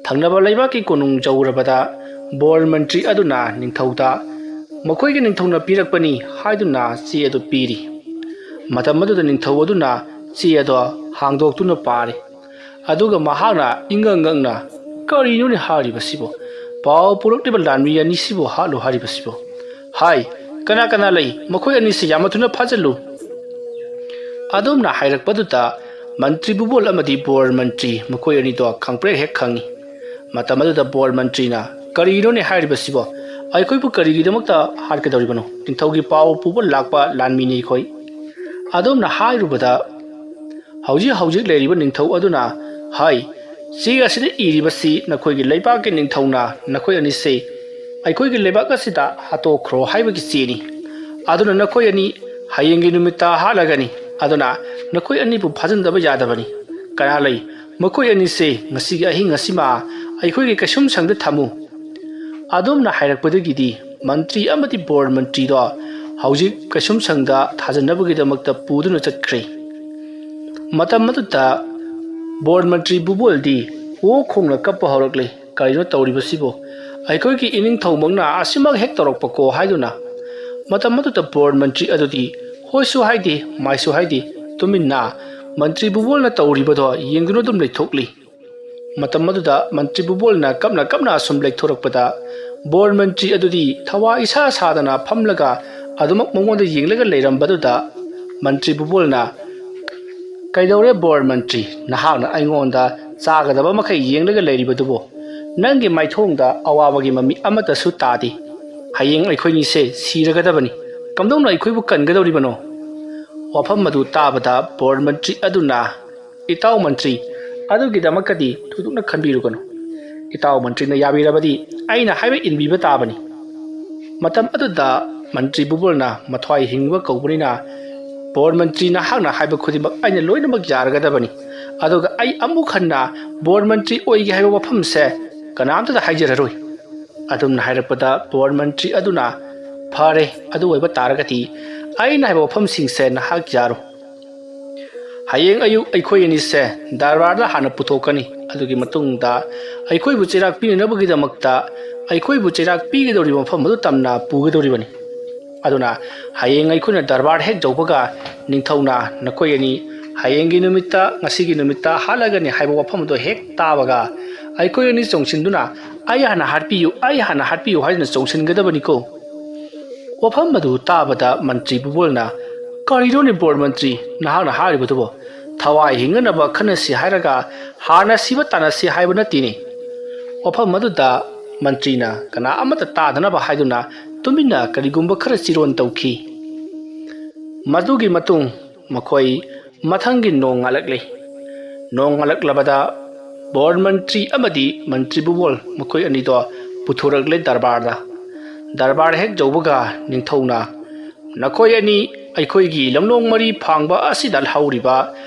ꯊꯪꯅꯕ ꯂꯩꯕꯥꯛꯀꯤ ꯀꯣꯅꯨꯡ ꯌꯧꯔꯕꯗ ꯕꯣꯔ ꯃꯟꯇ꯭ꯔꯤ ꯑꯗꯨꯅ ꯅꯤꯡꯊꯧꯗ ꯃꯈꯣꯏꯒꯤ ꯅꯤꯡꯊꯧꯅ ꯄꯤꯔꯛꯄꯅꯤ ꯍꯥꯏꯗꯨꯅ ꯆꯦ ꯑꯗꯨ ꯄꯤꯔꯤ꯫ ꯃꯇꯝ ꯑꯗꯨꯗ ꯅꯤꯡꯊꯧ ꯑꯗꯨꯅ ꯆꯦ ꯑꯗꯣ ꯍꯥꯡꯗꯣꯛꯇꯨꯅ ꯄꯥꯔꯤ꯫ ꯑꯗꯨꯒ ꯃꯍꯥꯛꯅ ꯏꯉꯛ ꯉꯛꯅ, "ꯀꯔꯤꯅꯣꯅꯦ ꯍꯥꯏꯔꯤꯕꯁꯤꯕꯨ? ꯄꯥꯎ ꯄꯨꯔꯛꯂꯤꯕ ꯂꯥꯟꯃꯤ ꯑꯅꯤꯁꯤꯕꯨ ꯍꯥꯠꯂꯨ ꯍꯥꯏꯔꯤꯕꯁꯤꯕꯨ? ꯍꯥꯏ, ꯀꯅꯥ ꯀꯅꯥ ꯂꯩ? ꯃꯈꯣꯏ ꯑꯅꯤꯁꯤ ꯌꯥꯝꯅ ꯊꯨꯅ ꯐꯥꯖꯤꯜꯂꯨ!" ꯑꯗꯨꯝꯅ ꯍꯥꯏꯔꯛꯄꯗꯨꯗ ꯃꯟꯇ꯭ꯔꯤ ꯕꯨꯕꯣꯜ ꯑꯃꯗꯤ ꯕꯣꯔ ꯃꯟꯇ꯭ꯔꯤ ꯃꯈꯣꯏ ꯑꯅꯤꯗꯣ ꯈꯪꯄ꯭ꯔꯦꯛ ꯍꯦꯛ ꯈꯪꯉꯤ꯫ ꯃꯇꯝ ꯑꯗꯨꯗ ꯕꯣꯔ ꯃꯟꯇ꯭ꯔꯤꯅ, "ꯀꯔꯤꯅꯣꯅꯦ ꯍꯥꯏꯔꯤꯕꯁꯤꯕꯣ? ꯑꯩꯈꯣꯏꯕꯨ ꯀꯔꯤꯒꯤꯗꯃꯛꯇ ꯍꯥꯠꯀꯗꯧꯔꯤꯕꯅꯣ? ꯅꯤꯡꯊꯧꯒꯤ ꯄꯥꯎ ꯄꯨꯕ ꯂꯥꯛꯄ ꯂꯥꯟꯃꯤꯅꯤ ꯑꯩꯈꯣꯏ"꯫ ꯑꯗꯨꯝꯅ ꯍꯥꯏꯔꯨꯕꯗ ꯍꯧꯖꯤꯛ ꯍꯧꯖꯤꯛ ꯂꯩꯔꯤꯕ ꯅꯤꯡꯊꯧ ꯑꯗꯨꯅ, "ꯍꯥꯏ, ꯆꯦ ꯑꯁꯤꯗ ꯏꯔꯤꯕꯁꯤ ꯅꯈꯣꯏꯒꯤ ꯂꯩꯕꯥꯛꯀꯤ ꯅꯤꯡꯊꯧꯅ ꯅꯈꯣꯏ ꯑꯅꯤꯁꯦ ꯑꯩꯈꯣꯏꯒꯤ ꯂꯩꯕꯥꯛ ꯑꯁꯤꯗ ꯍꯥꯠꯇꯣꯛꯈ꯭ꯔꯣ ꯍꯥꯏꯕꯒꯤ ꯆꯦꯅꯤ꯫ ꯑꯗꯨꯅ ꯅꯈꯣꯏ ꯑꯅꯤ ꯍꯌꯦꯡꯒꯤ ꯅꯨꯃꯤꯠꯇ ꯍꯥꯠꯂꯒꯅꯤ꯫ ꯑꯗꯨꯅ ꯅꯈꯣꯏ ꯑꯅꯤꯕꯨ ꯐꯥꯖꯤꯟꯗꯕ ꯌꯥꯗꯕꯅꯤ꯫ ꯀꯅꯥ ꯂꯩ? ꯃꯈꯣꯏ ꯑꯅꯤꯁꯦ ꯉꯁꯤꯒꯤ ꯑꯍꯤꯡ ꯑꯁꯤꯃ ꯑꯩꯈꯣꯏꯒꯤ ꯀꯩꯁꯨꯝꯁꯪꯗ ꯊꯝꯃꯨ"꯫ ꯑꯗꯨꯝꯅ ꯍꯥꯏꯔꯛꯄꯗꯒꯤꯗꯤ ꯃꯟꯇ꯭ꯔꯤ ꯑꯃꯗꯤ ꯕꯣꯔ ꯃꯟꯇ꯭ꯔꯤꯗꯣ ꯍꯧꯖꯤꯛ ꯀꯩꯁꯨꯝꯁꯪꯗ ꯊꯥꯖꯟꯅꯕꯒꯤꯗꯃꯛꯇ ꯄꯨꯗꯨꯅ ꯆꯠꯈ꯭ꯔꯦ꯫ ꯃꯇꯝ ꯑꯗꯨꯗ ꯕꯣꯔ ꯃꯟꯇ꯭ꯔꯤ ꯕꯨꯕꯣꯜꯗꯤ ꯑꯣ ꯈꯣꯡꯅ ꯀꯞꯄ ꯍꯧꯔꯛꯂꯦ꯫ "ꯀꯔꯤꯅꯣ ꯇꯧꯔꯤꯕꯁꯤꯕꯨ? ꯑꯩꯈꯣꯏꯒꯤ ꯏꯅꯤꯡꯊꯧꯃꯛꯅ ꯑꯁꯤꯃꯛ ꯍꯦꯛ ꯇꯧꯔꯛꯄꯀꯣ" ꯍꯥꯏꯗꯨꯅ꯫ ꯃꯇꯝ ꯑꯗꯨꯗ ꯕꯣꯔ ꯃꯟꯇ꯭ꯔꯤ ꯑꯗꯨꯗꯤ ꯍꯣꯏꯁꯨ ꯍꯥꯏꯗꯦ, ꯃꯥꯏꯁꯨ ꯍꯥꯏꯗꯦ, ꯇꯨꯃꯤꯟꯅ ꯃꯟꯇ꯭ꯔꯤ ꯕꯨꯕꯣꯜꯅ ꯇꯧꯔꯤꯕꯗꯣ ꯌꯦꯡꯗꯨꯅ ꯑꯗꯨꯝ ꯂꯩꯊꯣꯛꯂꯤ꯫ ꯃꯇꯝ ꯑꯗꯨꯗ ꯃꯟꯇ꯭ꯔꯤ ꯕꯨꯕꯣꯜꯅ ꯀꯞꯅ ꯀꯞꯅ ꯑꯁꯨꯝ ꯂꯩꯊꯣꯔꯛꯄꯗ ꯕꯣꯔ ꯃꯟꯇ꯭ꯔꯤ ꯑꯗꯨꯗꯤ ꯊꯋꯥ ꯏꯁꯥ ꯁꯥꯗꯅ ꯐꯝꯂꯒ ꯑꯗꯨꯃꯛ ꯃꯉꯣꯟꯗ ꯌꯦꯡꯂꯒ ꯂꯩꯔꯝꯕꯗꯨꯗ ꯃꯟꯇ꯭ꯔꯤ ꯕꯨꯕꯣꯜꯅ, "ꯀꯩꯗꯧꯔꯦ ꯕꯣꯔ ꯃꯟꯇ꯭ꯔꯤ? ꯅꯍꯥꯛꯅ ꯑꯩꯉꯣꯟꯗ ꯆꯥꯒꯗꯕ ꯃꯈꯩ ꯌꯦꯡꯂꯒ ꯂꯩꯔꯤꯕꯗꯨꯕꯨ? ꯅꯪꯒꯤ ꯃꯥꯏꯊꯣꯡꯗ ꯑꯋꯥꯕꯒꯤ ꯃꯃꯤ ꯑꯃꯠꯇꯁꯨ ꯇꯥꯗꯦ꯫ ꯍꯌꯦꯡ ꯑꯩꯈꯣꯏꯅꯤꯁꯦ ꯁꯤꯔꯒꯗꯕꯅꯤ꯫ ꯀꯝꯗꯧꯅ ꯑꯩꯈꯣꯏꯕꯨ ꯀꯟꯒꯗꯧꯔꯤꯕꯅꯣ?" ꯋꯥꯐꯝ ꯑꯗꯨ ꯇꯥꯕꯗ ꯕꯣꯔ ꯃꯟꯇ꯭ꯔꯤ ꯑꯗꯨꯅ, "ꯏꯇꯥꯎ ꯃꯟꯇ꯭ꯔꯤ, ꯑꯗꯨꯒꯤꯗꯃꯛꯇꯗꯤ ꯊꯣꯏꯗꯣꯛꯅ ꯈꯟꯕꯤꯔꯨꯒꯅꯨ꯫ ꯏꯇꯥꯎ ꯃꯟꯇ꯭ꯔꯤꯅ ꯌꯥꯕꯤꯔꯕꯗꯤ ꯑꯩꯅ ꯍꯥꯏꯕ ꯏꯟꯕꯤꯕ ꯇꯥꯕꯅꯤ"꯫ ꯃꯇꯝ ꯑꯗꯨꯗ ꯃꯟꯇ꯭ꯔꯤ ꯕꯨꯕꯣꯜꯅ ꯃꯊ꯭ꯋꯥꯏ ꯍꯤꯡꯕ ꯀꯧꯕꯅꯤꯅ, "ꯕꯣꯔ ꯃꯟꯇ꯭ꯔꯤ, ꯅꯍꯥꯛꯅ ꯍꯥꯏꯕ ꯈꯨꯗꯤꯡꯃꯛ ꯑꯩꯅ ꯂꯣꯏꯅꯃꯛ ꯌꯥꯔꯒꯗꯕꯅꯤ꯫ ꯑꯗꯨꯒ ꯑꯩ ꯑꯃꯨꯛ ꯍꯟꯅ ꯕꯣꯔ ꯃꯟꯇ꯭ꯔꯤ ꯑꯣꯏꯒꯦ ꯍꯥꯏꯕ ꯋꯥꯐꯝꯁꯦ ꯀꯅꯥꯝꯇꯗ ꯍꯥꯏꯖꯔꯔꯣꯏ"꯫ ꯑꯗꯨꯝꯅ ꯍꯥꯏꯔꯛꯄꯗ ꯕꯣꯔ ꯃꯟꯇ꯭ꯔꯤ ꯑꯗꯨꯅ, "ꯐꯔꯦ, ꯑꯗꯨ ꯑꯣꯏꯕ ꯇꯥꯔꯒꯗꯤ ꯑꯩꯅ ꯍꯥꯏꯕ ꯋꯥꯐꯝꯁꯤꯡꯁꯦ ꯅꯍꯥꯛ ꯌꯥꯔꯣ꯫ ꯍꯌꯦꯡ ꯑꯌꯨꯛ ꯑꯩꯈꯣꯏ ꯑꯅꯤꯁꯦ ꯗꯔꯕꯥꯔꯗ ꯍꯥꯟꯅ ꯄꯨꯊꯣꯛꯀꯅꯤ꯫ ꯑꯗꯨꯒꯤ ꯃꯇꯨꯡꯗ ꯑꯩꯈꯣꯏꯕꯨ ꯆꯩꯔꯥꯛ ꯄꯤꯅꯅꯕꯒꯤꯗꯃꯛꯇ ꯑꯩꯈꯣꯏꯕꯨ ꯆꯩꯔꯥꯛ ꯄꯤꯒꯗꯧꯔꯤꯕ ꯃꯐꯝ ꯑꯗꯨ ꯇꯝꯅ ꯄꯨꯒꯗꯧꯔꯤꯕꯅꯤ꯫ ꯑꯗꯨꯅ ꯍꯌꯦꯡ ꯑꯩꯈꯣꯏꯅ ꯗꯔꯕꯥꯔ ꯍꯦꯛ ꯌꯧꯕꯒ ꯅꯤꯡꯊꯧꯅ ꯅꯈꯣꯏ ꯑꯅꯤ ꯍꯌꯦꯡꯒꯤ ꯅꯨꯃꯤꯠꯇ, ꯉꯁꯤꯒꯤ ꯅꯨꯃꯤꯠꯇ ꯍꯥꯠꯂꯒꯅꯤ ꯍꯥꯏꯕ ꯋꯥꯐꯝ ꯑꯗꯨ ꯍꯦꯛ ꯇꯥꯕꯒ ꯑꯩꯈꯣꯏ ꯑꯅꯤ ꯆꯣꯡꯁꯤꯟꯗꯨꯅ, 'ꯑꯩ ꯍꯥꯟꯅ ꯍꯥꯠꯄꯤꯌꯨ, ꯑꯩ ꯍꯥꯟꯅ ꯍꯥꯠꯄꯤꯌꯨ' ꯍꯥꯏꯗꯨꯅ ꯆꯣꯡꯁꯤꯟꯒꯗꯕꯅꯤꯀꯣ"꯫ ꯋꯥꯐꯝ ꯑꯗꯨ ꯇꯥꯕꯗ ꯃꯟꯇ꯭ꯔꯤ ꯕꯨꯕꯣꯜꯅ, "ꯀꯔꯤꯅꯣꯅꯦ ꯕꯣꯔ ꯃꯟꯇ꯭ꯔꯤ, ꯅꯍꯥꯛꯅ ꯍꯥꯏꯔꯤꯕꯗꯨꯕꯣ? ꯊꯋꯥꯏ ꯍꯤꯡꯅꯅꯕ ꯈꯟꯅꯁꯤ ꯍꯥꯏꯔꯒ ꯍꯥꯟꯅ ꯁꯤꯕ ꯇꯥꯟꯅꯁꯤ ꯍꯥꯏꯕ ꯅꯠꯇꯦꯅꯦ"꯫ ꯋꯥꯐꯝ ꯑꯗꯨꯗ ꯃꯟꯇ꯭ꯔꯤꯅ ꯀꯅꯥ ꯑꯃꯠꯇ ꯇꯥꯗꯅꯕ ꯍꯥꯏꯗꯨꯅ ꯇꯨꯃꯤꯟꯅ ꯀꯔꯤꯒꯨꯝꯕ ꯈꯔ ꯆꯤꯔꯣꯟ ꯇꯧꯈꯤ꯫ ꯃꯗꯨꯒꯤ ꯃꯇꯨꯡ ꯃꯈꯣꯏ ꯃꯊꯪꯒꯤ ꯅꯣꯡ ꯉꯥꯜꯂꯛꯂꯦ꯫ ꯅꯣꯡ ꯉꯥꯜꯂꯛꯂꯕꯗ ꯕꯣꯔ ꯃꯟꯇ꯭ꯔꯤ ꯑꯃꯗꯤ ꯃꯟꯇ꯭ꯔꯤ ꯕꯨꯕꯣꯜ ꯃꯈꯣꯏ ꯑꯅꯤꯗꯣ ꯄꯨꯊꯣꯔꯛꯂꯦ ꯗꯔꯕꯥꯔꯗ꯫ ꯗꯔꯕꯥꯔ ꯍꯦꯛ ꯌꯧꯕꯒ ꯅꯤꯡꯊꯧꯅ, "ꯅꯈꯣꯏ ꯑꯅꯤ ꯑꯩꯈꯣꯏꯒꯤ ꯂꯝꯂꯣꯡ ꯃꯔꯤ ꯐꯥꯡꯕ ꯑꯁꯤꯗ ꯍꯧꯔꯤꯕ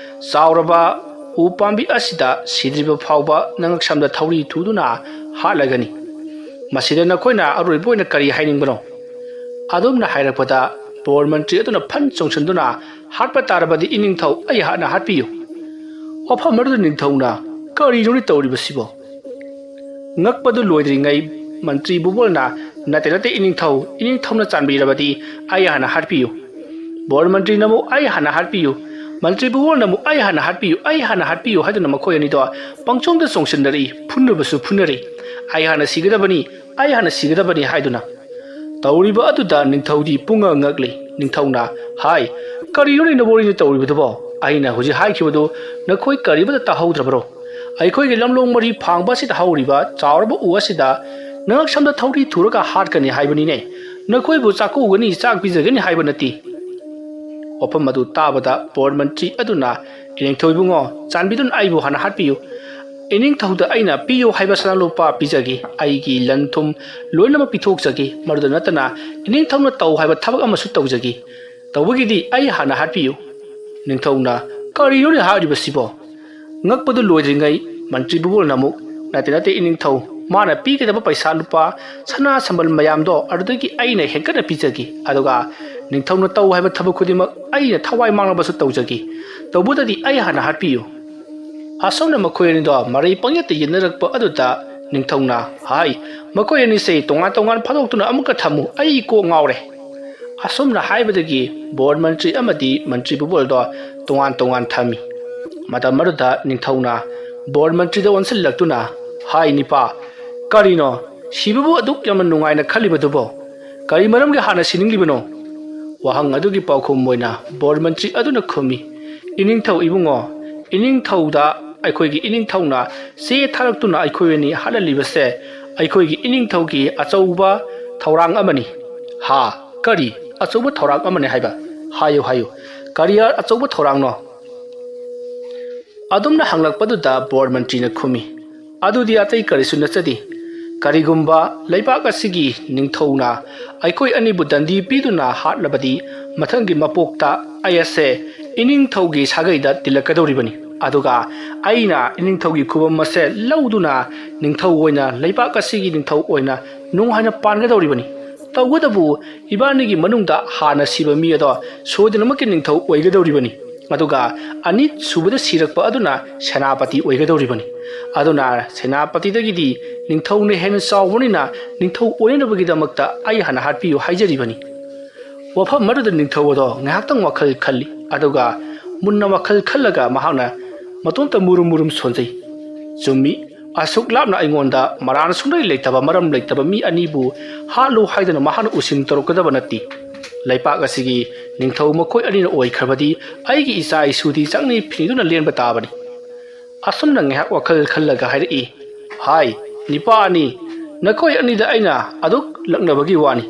ꯆꯥꯎꯔꯕ ꯎ ꯄꯥꯝꯕꯤ ꯑꯁꯤꯗ ꯁꯤꯗ꯭ꯔꯤꯕ ꯐꯥꯎꯕ ꯅꯉꯛꯁꯝꯗ ꯊꯧꯔꯤ ꯊꯨꯗꯨꯅ ꯍꯥꯠꯂꯒꯅꯤ꯫ ꯃꯁꯤꯗ ꯅꯈꯣꯏꯅ ꯑꯔꯣꯏꯕ ꯑꯣꯏꯅ ꯀꯔꯤ ꯍꯥꯏꯅꯤꯡꯕꯅꯣ?" ꯑꯗꯨꯝꯅ ꯍꯥꯏꯔꯛꯄꯗ ꯕꯣꯔ ꯃꯟꯇ꯭ꯔꯤ ꯑꯗꯨꯅ ꯐꯟ ꯆꯣꯡꯁꯤꯟꯗꯨꯅ, "ꯍꯥꯠꯄ ꯇꯥꯔꯕꯗꯤ ꯏꯅꯤꯡꯊꯧ ꯑꯩ ꯍꯥꯟꯅ ꯍꯥꯠꯄꯤꯌꯨ"꯫ ꯋꯥꯐꯝ ꯑꯗꯨꯗ ꯅꯤꯡꯊꯧꯅ, "ꯀꯔꯤꯅꯣꯅꯦ ꯇꯧꯔꯤꯕꯁꯤꯕꯣ? ꯉꯛꯄꯗꯨ ꯂꯣꯏꯗ꯭ꯔꯤꯉꯩ ꯃꯟꯇ꯭ꯔꯤ ꯕꯨꯕꯣꯜꯅ, 'ꯅꯠꯇꯦ, ꯅꯠꯇꯦ, ꯏꯅꯤꯡꯊꯧ, ꯏꯅꯤꯡꯊꯧꯅ ꯆꯥꯟꯕꯤꯔꯕꯗꯤ ꯑꯩ ꯍꯥꯟꯅ ꯍꯥꯠꯄꯤꯌꯨ꯫ ꯕꯣꯔ ꯃꯟꯇ꯭ꯔꯤꯅ ꯑꯃꯨꯛ ꯑꯩ ꯍꯥꯟꯅ ꯍꯥꯠꯄꯤꯌꯨ꯫ ꯃꯟꯇ꯭ꯔꯤ ꯕꯨꯕꯣꯜꯅ ꯑꯃꯨꯛ ꯑꯩ ꯍꯥꯟꯅ ꯍꯥꯠꯄꯤꯌꯨ, ꯑꯩ ꯍꯥꯟꯅ ꯍꯥꯠꯄꯤꯌꯨ' ꯍꯥꯏꯗꯨꯅ ꯃꯈꯣꯏ ꯑꯅꯤꯗꯣ ꯄꯪꯆꯣꯡꯗ ꯆꯣꯡꯁꯤꯟꯅꯔꯛꯏ, ꯐꯨꯟꯅꯕꯁꯨ ꯐꯨꯟꯅꯔꯤ꯫ 'ꯑꯩ ꯍꯥꯟꯅ ꯁꯤꯒꯗꯕꯅꯤ, ꯑꯩ ꯍꯥꯟꯅ ꯁꯤꯒꯗꯕꯅꯤ' ꯍꯥꯏꯗꯨꯅ꯫ ꯇꯧꯔꯤꯕ ꯑꯗꯨꯗ ꯅꯤꯡꯊꯧꯗꯤ ꯄꯨꯡꯉꯛ ꯉꯛꯂꯤ꯫ ꯅꯤꯡꯊꯧꯅ ꯍꯥꯏ, "ꯀꯔꯤꯅꯣꯅꯦ ꯅꯕꯣꯔꯤꯅ ꯇꯧꯔꯤꯕꯗꯨꯕꯣ? ꯑꯩꯅ ꯍꯧꯖꯤꯛ ꯍꯥꯏꯈꯤꯕꯗꯨ ꯅꯈꯣꯏ ꯀꯔꯤꯃꯠꯇ ꯇꯥꯍꯧꯗ꯭ꯔꯕꯔꯣ? ꯑꯩꯈꯣꯏꯒꯤ ꯂꯝꯂꯣꯡ ꯃꯔꯤ ꯐꯥꯡꯕ ꯑꯁꯤꯗ ꯍꯧꯔꯤꯕ ꯆꯥꯎꯔꯕ ꯎ ꯑꯁꯤꯗ ꯅꯉꯛꯁꯝꯗ ꯊꯧꯔꯤ ꯊꯨꯔꯒ ꯍꯥꯠꯀꯅꯤ ꯍꯥꯏꯕꯅꯤꯅꯦ꯫ ꯅꯈꯣꯏꯕꯨ ꯆꯥꯛꯀꯧꯒꯅꯤ, ꯆꯥꯛ ꯄꯤꯖꯒꯅꯤ ꯍꯥꯏꯕ ꯅꯠꯇꯦ"꯫ ꯋꯥꯐꯝ ꯑꯗꯨ ꯇꯥꯕꯗ ꯕꯣꯔ ꯃꯟꯇ꯭ꯔꯤ ꯑꯗꯨꯅ, "ꯏꯅꯤꯡꯊꯧ ꯏꯕꯨꯡꯉꯣ, ꯆꯥꯟꯕꯤꯗꯨꯅ ꯑꯩꯕꯨ ꯍꯥꯟꯅ ꯍꯥꯠꯄꯤꯌꯨ꯫ ꯏꯅꯤꯡꯊꯧꯗ ꯑꯩꯅ ꯄꯤꯌꯨ ꯍꯥꯏꯕ ꯁꯅꯥ ꯂꯨꯄꯥ ꯄꯤꯖꯒꯦ, ꯑꯩꯒꯤ ꯂꯟ ꯊꯨꯝ ꯂꯣꯏꯅꯃꯛ ꯄꯤꯊꯣꯛꯆꯒꯦ, ꯃꯗꯨꯗ ꯅꯠꯇꯅ ꯏꯅꯤꯡꯊꯧꯅ ꯇꯧ ꯍꯥꯏꯕ ꯊꯕꯛ ꯑꯃꯁꯨ ꯇꯧꯖꯒꯦ꯫ ꯇꯧꯕꯒꯤꯗꯤ ꯑꯩ ꯍꯥꯟꯅ ꯍꯥꯠꯄꯤꯌꯨ꯫ ꯅꯤꯡꯊꯧꯅ, "ꯀꯔꯤꯅꯣꯅꯦ ꯍꯥꯏꯔꯤꯕꯁꯤꯕꯣ?" ꯉꯛꯄꯗꯨ ꯂꯣꯏꯗ꯭ꯔꯤꯉꯩ ꯃꯟꯇ꯭ꯔꯤ ꯕꯨꯕꯣꯜꯅ ꯑꯃꯨꯛ, "ꯅꯠꯇꯦ, ꯅꯠꯇꯦ, ꯏꯅꯤꯡꯊꯧ, ꯃꯥꯅ ꯄꯤꯒꯗꯕ ꯄꯩꯁꯥ ꯂꯨꯄꯥ ꯁꯅꯥ ꯁꯝꯕꯜ ꯃꯌꯥꯝꯗꯣ ꯑꯗꯨꯗꯒꯤ ꯑꯩꯅ ꯍꯦꯟꯒꯠꯅ ꯄꯤꯖꯒꯦ, ꯑꯗꯨꯒ ꯅꯤꯡꯊꯧꯅ ꯇꯧ ꯍꯥꯏꯕ ꯊꯕꯛ ꯈꯨꯗꯤꯡꯃꯛ ꯑꯩꯅ ꯊꯋꯥꯏ ꯃꯥꯡꯂꯕꯁꯨ ꯇꯧꯖꯒꯦ꯫ ꯇꯧꯕꯗꯗꯤ ꯑꯩ ꯍꯥꯟꯅ ꯍꯥꯠꯄꯤꯌꯨ꯫" ꯑꯁꯨꯝꯅ ꯃꯈꯣꯏ ꯑꯅꯤꯗꯣ ꯃꯔꯩ ꯄꯪꯌꯦꯠꯇ ꯌꯦꯠꯅꯔꯛꯄ ꯑꯗꯨꯗ ꯅꯤꯡꯊꯧꯅ ꯍꯥꯏ, "ꯃꯈꯣꯏ ꯑꯅꯤꯁꯦ ꯇꯣꯉꯥꯟ ꯇꯣꯉꯥꯟ ꯐꯥꯗꯣꯛꯇꯨꯅ ꯑꯃꯨꯛꯀ ꯊꯝꯃꯨ, ꯑꯩ ꯀꯣꯛ ꯉꯥꯎꯔꯦ꯫" ꯑꯁꯨꯝꯅ ꯍꯥꯏꯕꯗꯒꯤ ꯕꯣꯔ ꯃꯟꯇ꯭ꯔꯤ ꯑꯃꯗꯤ ꯃꯟꯇ꯭ꯔꯤ ꯕꯨꯕꯣꯜꯗꯣ ꯇꯣꯉꯥꯟ ꯇꯣꯉꯥꯟ ꯊꯝꯃꯤ꯫ ꯃꯇꯝ ꯑꯗꯨꯗ ꯅꯤꯡꯊꯧꯅ ꯕꯣꯔ ꯃꯟꯇ꯭ꯔꯤꯗ ꯑꯣꯟꯁꯤꯜꯂꯛꯇꯨꯅ ꯍꯥꯏ, "ꯅꯤꯄꯥ, ꯀꯔꯤꯅꯣ ꯁꯤꯕꯕꯨ ꯑꯗꯨꯛ ꯌꯥꯝꯅ ꯅꯨꯡꯉꯥꯏꯅ ꯈꯜꯂꯤꯕꯗꯨꯕꯣ? ꯀꯔꯤ ꯃꯔꯝꯒꯤ ꯍꯥꯟꯅ ꯁꯤꯅꯤꯡꯂꯤꯕꯅꯣ?" ꯋꯥꯍꯪ ꯑꯗꯨꯒꯤ ꯄꯥꯎꯈꯨꯝ ꯑꯣꯏꯅ ꯕꯣꯔ ꯃꯟꯇ꯭ꯔꯤ ꯑꯗꯨꯅ ꯈꯨꯝꯃꯤ, "ꯏꯅꯤꯡꯊꯧ ꯏꯕꯨꯡꯉꯣ, ꯏꯅꯤꯡꯊꯧꯗ ꯑꯩꯈꯣꯏꯒꯤ ꯏꯅꯤꯡꯊꯧꯅ ꯆꯦ ꯊꯥꯔꯛꯇꯨꯅ ꯑꯩꯈꯣꯏ ꯑꯅꯤ ꯍꯥꯠꯍꯜꯂꯤꯕꯁꯦ ꯑꯩꯈꯣꯏꯒꯤ ꯏꯅꯤꯡꯊꯧꯒꯤ ꯑꯆꯧꯕ ꯊꯧꯔꯥꯡ ꯑꯃꯅꯤ꯫" "ꯍꯥ? ꯀꯔꯤ ꯑꯆꯧꯕ ꯊꯧꯔꯥꯡ ꯑꯃꯅꯤ ꯍꯥꯏꯕ? ꯍꯥꯏꯌꯨ, ꯍꯥꯏꯌꯨ, ꯀꯔꯤ ꯑꯆꯧꯕ ꯊꯧꯔꯥꯡꯅꯣ?" ꯑꯗꯨꯝꯅ ꯍꯪꯂꯛꯄꯗꯨꯗ ꯕꯣꯔ ꯃꯟꯇ꯭ꯔꯤꯅ ꯈꯨꯝꯃꯤ, "ꯑꯗꯨꯗꯤ ꯑꯇꯩ ꯀꯔꯤꯁꯨ ꯅꯠꯆꯗꯦ꯫ ꯀꯔꯤꯒꯨꯝꯕ ꯂꯩꯕꯥꯛ ꯑꯁꯤꯒꯤ ꯅꯤꯡꯊꯧꯅ ꯑꯩꯈꯣꯏ ꯑꯅꯤꯕꯨ ꯗꯟꯗꯤ ꯄꯤꯗꯨꯅ ꯍꯥꯠꯂꯕꯗꯤ, ꯃꯊꯪꯒꯤ ꯃꯄꯣꯛꯇ ꯑꯩ ꯑꯁꯦ ꯏꯅꯤꯡꯊꯧꯒꯤ ꯁꯥꯒꯩꯗ ꯇꯤꯜꯂꯛꯀꯗꯧꯔꯤꯕꯅꯤ꯫ ꯑꯗꯨꯒ ꯑꯩꯅ ꯏꯅꯤꯡꯊꯧꯒꯤ ꯈꯨꯕꯝ ꯑꯁꯦ ꯂꯧꯗꯨꯅ ꯅꯤꯡꯊꯧ ꯑꯣꯏꯅ, ꯂꯩꯕꯥꯛ ꯑꯁꯤꯒꯤ ꯅꯤꯡꯊꯧ ꯑꯣꯏꯅ ꯅꯨꯡꯉꯥꯏꯅ ꯄꯥꯟꯒꯗꯧꯔꯤꯕꯅꯤ꯫ ꯇꯧꯕꯇꯕꯨ ꯏꯕꯥꯅꯤꯒꯤ ꯃꯅꯨꯡꯗ ꯍꯥꯟꯅ ꯁꯤꯕ ꯃꯤ ꯑꯗꯣ ꯁꯣꯏꯗꯅꯃꯛꯀꯤ ꯅꯤꯡꯊꯧ ꯑꯣꯏꯒꯗꯧꯔꯤꯕꯅꯤ꯫ ꯑꯗꯨꯒ ꯑꯅꯤ ꯁꯨꯕꯗ ꯁꯤꯔꯛꯄ ꯑꯗꯨꯅ ꯁꯦꯅꯥꯄꯇꯤ ꯑꯣꯏꯒꯗꯧꯔꯤꯕꯅꯤ꯫ ꯑꯗꯨꯅ ꯁꯦꯅꯥꯄꯇꯤꯗꯒꯤꯗꯤ ꯅꯤꯡꯊꯧꯅ ꯍꯦꯟꯅ ꯆꯥꯎꯕꯅꯤꯅ ꯅꯤꯡꯊꯧ ꯑꯣꯏꯅꯅꯕꯒꯤꯗꯃꯛꯇ ꯑꯩ ꯍꯥꯟꯅ ꯍꯥꯠꯄꯤꯌꯨ ꯍꯥꯏꯖꯔꯤꯕꯅꯤ꯫" ꯋꯥꯐꯝ ꯑꯗꯨꯗ ꯅꯤꯡꯊꯧ ꯑꯗꯣ ꯉꯥꯏꯍꯥꯛꯇꯪ ꯋꯥꯈꯜ ꯈꯜꯂꯤ, ꯑꯗꯨꯒ ꯃꯨꯟꯅ ꯋꯥꯈꯜ ꯈꯜꯂꯒ ꯃꯍꯥꯛꯅ ꯃꯇꯣꯝꯇ ꯃꯨꯔꯨꯝ ꯃꯨꯔꯨꯝ ꯁꯣꯟꯖꯩ꯫ "ꯆꯨꯝꯃꯤ, ꯑꯁꯨꯛ ꯂꯥꯞꯅ ꯑꯩꯉꯣꯟꯗ ꯃꯔꯥꯜ ꯁꯨꯡꯂꯩ ꯂꯩꯇꯕ, ꯃꯔꯝ ꯂꯩꯇꯕ ꯃꯤ ꯑꯅꯤꯕꯨ ꯍꯥꯠꯂꯨ ꯍꯥꯏꯗꯨꯅ ꯃꯍꯥꯛꯅ ꯎꯁꯤꯟ ꯇꯧꯔꯛꯀꯗꯕ ꯅꯠꯇꯦ꯫ ꯂꯩꯄꯥꯛ ꯑꯁꯤꯒꯤ ꯅꯤꯡꯊꯧ ꯃꯈꯣꯏ ꯑꯅꯤꯅ ꯑꯣꯏꯈ꯭ꯔꯕꯗꯤ ꯑꯩꯒꯤ ꯏꯆꯥ ꯏꯁꯨꯗꯤ ꯆꯪꯅꯤ ꯐꯤꯡꯗꯨꯅ ꯂꯦꯟꯕ ꯇꯥꯕꯅꯤ꯫" ꯑꯁꯨꯝꯅ ꯉꯥꯏꯍꯥꯛ ꯋꯥꯈꯜ ꯈꯜꯂꯒ ꯍꯥꯏꯔꯛꯏ, "ꯍꯥꯏ, ꯅꯤꯄꯥ ꯑꯅꯤ, ꯅꯈꯣꯏ ꯑꯅꯤꯗ ꯑꯩꯅ ꯑꯗꯨꯛ ꯂꯛꯅꯕꯒꯤ ꯋꯥꯅꯤ,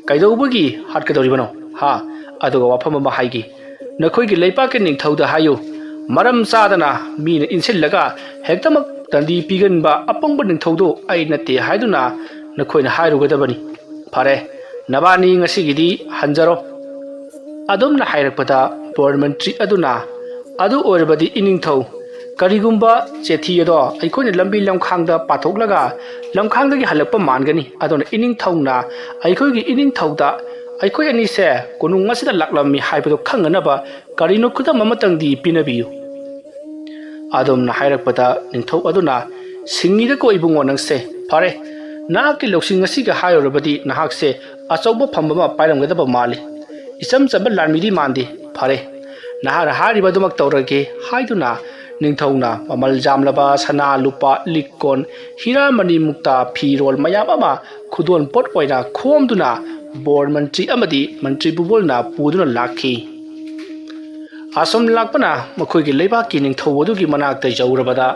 ꯀꯩꯗꯧꯕꯒꯤ ꯍꯥꯠꯀꯗꯧꯔꯤꯕꯅꯣ? ꯍꯥ? ꯑꯗꯨꯒ ꯋꯥꯐꯝ ꯑꯃ ꯍꯥꯏꯒꯦ, ꯅꯈꯣꯏꯒꯤ ꯂꯩꯄꯥꯛꯀꯤ ꯅꯤꯡꯊꯧꯗ ꯍꯥꯏꯌꯨ, ꯃꯔꯝ ꯆꯥꯗꯅ ꯃꯤꯅ ꯏꯟꯁꯤꯜꯂꯒ ꯍꯦꯛꯇꯃꯛ ꯇꯟꯗꯤ ꯄꯤꯒꯟꯕ ꯑꯄꯪꯕ ꯅꯤꯡꯊꯧꯗꯨ ꯑꯩ ꯅꯠꯇꯦ ꯍꯥꯏꯗꯨꯅ ꯅꯈꯣꯏꯅ ꯍꯥꯏꯔꯨꯒꯗꯕꯅꯤ꯫ ꯐꯔꯦ, ꯅꯕꯥꯅꯤ ꯉꯁꯤꯒꯤꯗꯤ ꯍꯟꯖꯔꯣ꯫ ꯑꯗꯨꯝꯅ ꯍꯥꯏꯔꯛꯄꯗ ꯕꯣꯔ ꯃꯟꯇ꯭ꯔꯤ ꯑꯗꯨꯅ, "ꯑꯗꯨ ꯑꯣꯏꯔꯕꯗꯤ ꯏꯅꯤꯡꯊꯧ, ꯀꯔꯤꯒꯨꯝꯕ ꯆꯦꯊꯤ ꯑꯗꯣ ꯑꯩꯈꯣꯏꯅ ꯂꯝꯕꯤ ꯂꯝꯈꯥꯡꯗ ꯄꯥꯊꯣꯛꯂꯒ ꯂꯝꯈꯥꯡꯗꯒꯤ ꯍꯜꯂꯛꯄ ꯃꯥꯟꯒꯅꯤ꯫ ꯑꯗꯨꯅ ꯏꯅꯤꯡꯊꯧꯅ ꯑꯩꯈꯣꯏꯒꯤ ꯏꯅꯤꯡꯊꯧꯗ ꯑꯩꯈꯣꯏ ꯑꯅꯤꯁꯦ ꯀꯣꯅꯨꯡ ꯑꯁꯤꯗ ꯂꯥꯛꯂꯝꯃꯤ ꯍꯥꯏꯕꯗꯨ ꯈꯪꯅꯅꯕ ꯀꯔꯤꯅꯣ ꯈꯨꯗꯝ ꯑꯃꯇꯪꯗꯤ ꯄꯤꯅꯕꯤꯌꯨ"꯫ ꯑꯗꯨꯝꯅ ꯍꯥꯏꯔꯛꯄꯗ ꯅꯤꯡꯊꯧ ꯑꯗꯨꯅ, "ꯁꯤꯡꯉꯤꯗꯀꯣ ꯏꯕꯨꯡꯉꯣ ꯅꯪꯁꯦ꯫ ꯐꯔꯦ, ꯅꯍꯥꯛꯀꯤ ꯂꯧꯁꯤꯡ ꯑꯁꯤꯒ ꯍꯥꯏꯔꯨꯔꯕꯗꯤ ꯅꯍꯥꯛꯁꯦ ꯑꯆꯧꯕ ꯐꯝ ꯑꯃ ꯄꯥꯏꯔꯝꯒꯗꯕ ꯃꯥꯜꯂꯤ꯫ ꯏꯆꯝ ꯆꯝꯕ ꯂꯥꯟꯃꯤꯗꯤ ꯃꯥꯟꯗꯦ꯫ ꯐꯔꯦ, ꯅꯍꯥꯛꯅ ꯍꯥꯏꯔꯤꯕꯗꯨꯃꯛ ꯇꯧꯔꯒꯦ" ꯍꯥꯏꯗꯨꯅ ꯅꯤꯡꯊꯧꯅ ꯃꯃꯜ ꯌꯥꯝꯂꯕ ꯁꯅꯥ ꯂꯨꯄꯥ, ꯂꯤꯛ ꯀꯣꯟ, ꯍꯤꯔꯥ ꯃꯅꯤ ꯃꯨꯛꯇꯥ, ꯐꯤꯔꯣꯜ ꯃꯌꯥꯝ ꯑꯃ ꯈꯨꯗꯣꯜ ꯄꯣꯠ ꯑꯣꯏꯅ ꯈꯣꯝꯗꯨꯅ ꯕꯣꯔ ꯃꯟꯇ꯭ꯔꯤ ꯑꯃꯗꯤ ꯃꯟꯇ꯭ꯔꯤ ꯄꯨꯕꯣꯜꯅ ꯄꯨꯗꯨꯅ ꯂꯥꯛꯈꯤ꯫ ꯑꯁꯨꯝ ꯂꯥꯛꯄꯅ ꯃꯈꯣꯏꯒꯤ ꯂꯩꯕꯥꯛꯀꯤ ꯅꯤꯡꯊꯧ ꯑꯗꯨꯒꯤ ꯃꯅꯥꯛꯇ ꯌꯧꯔꯕꯗ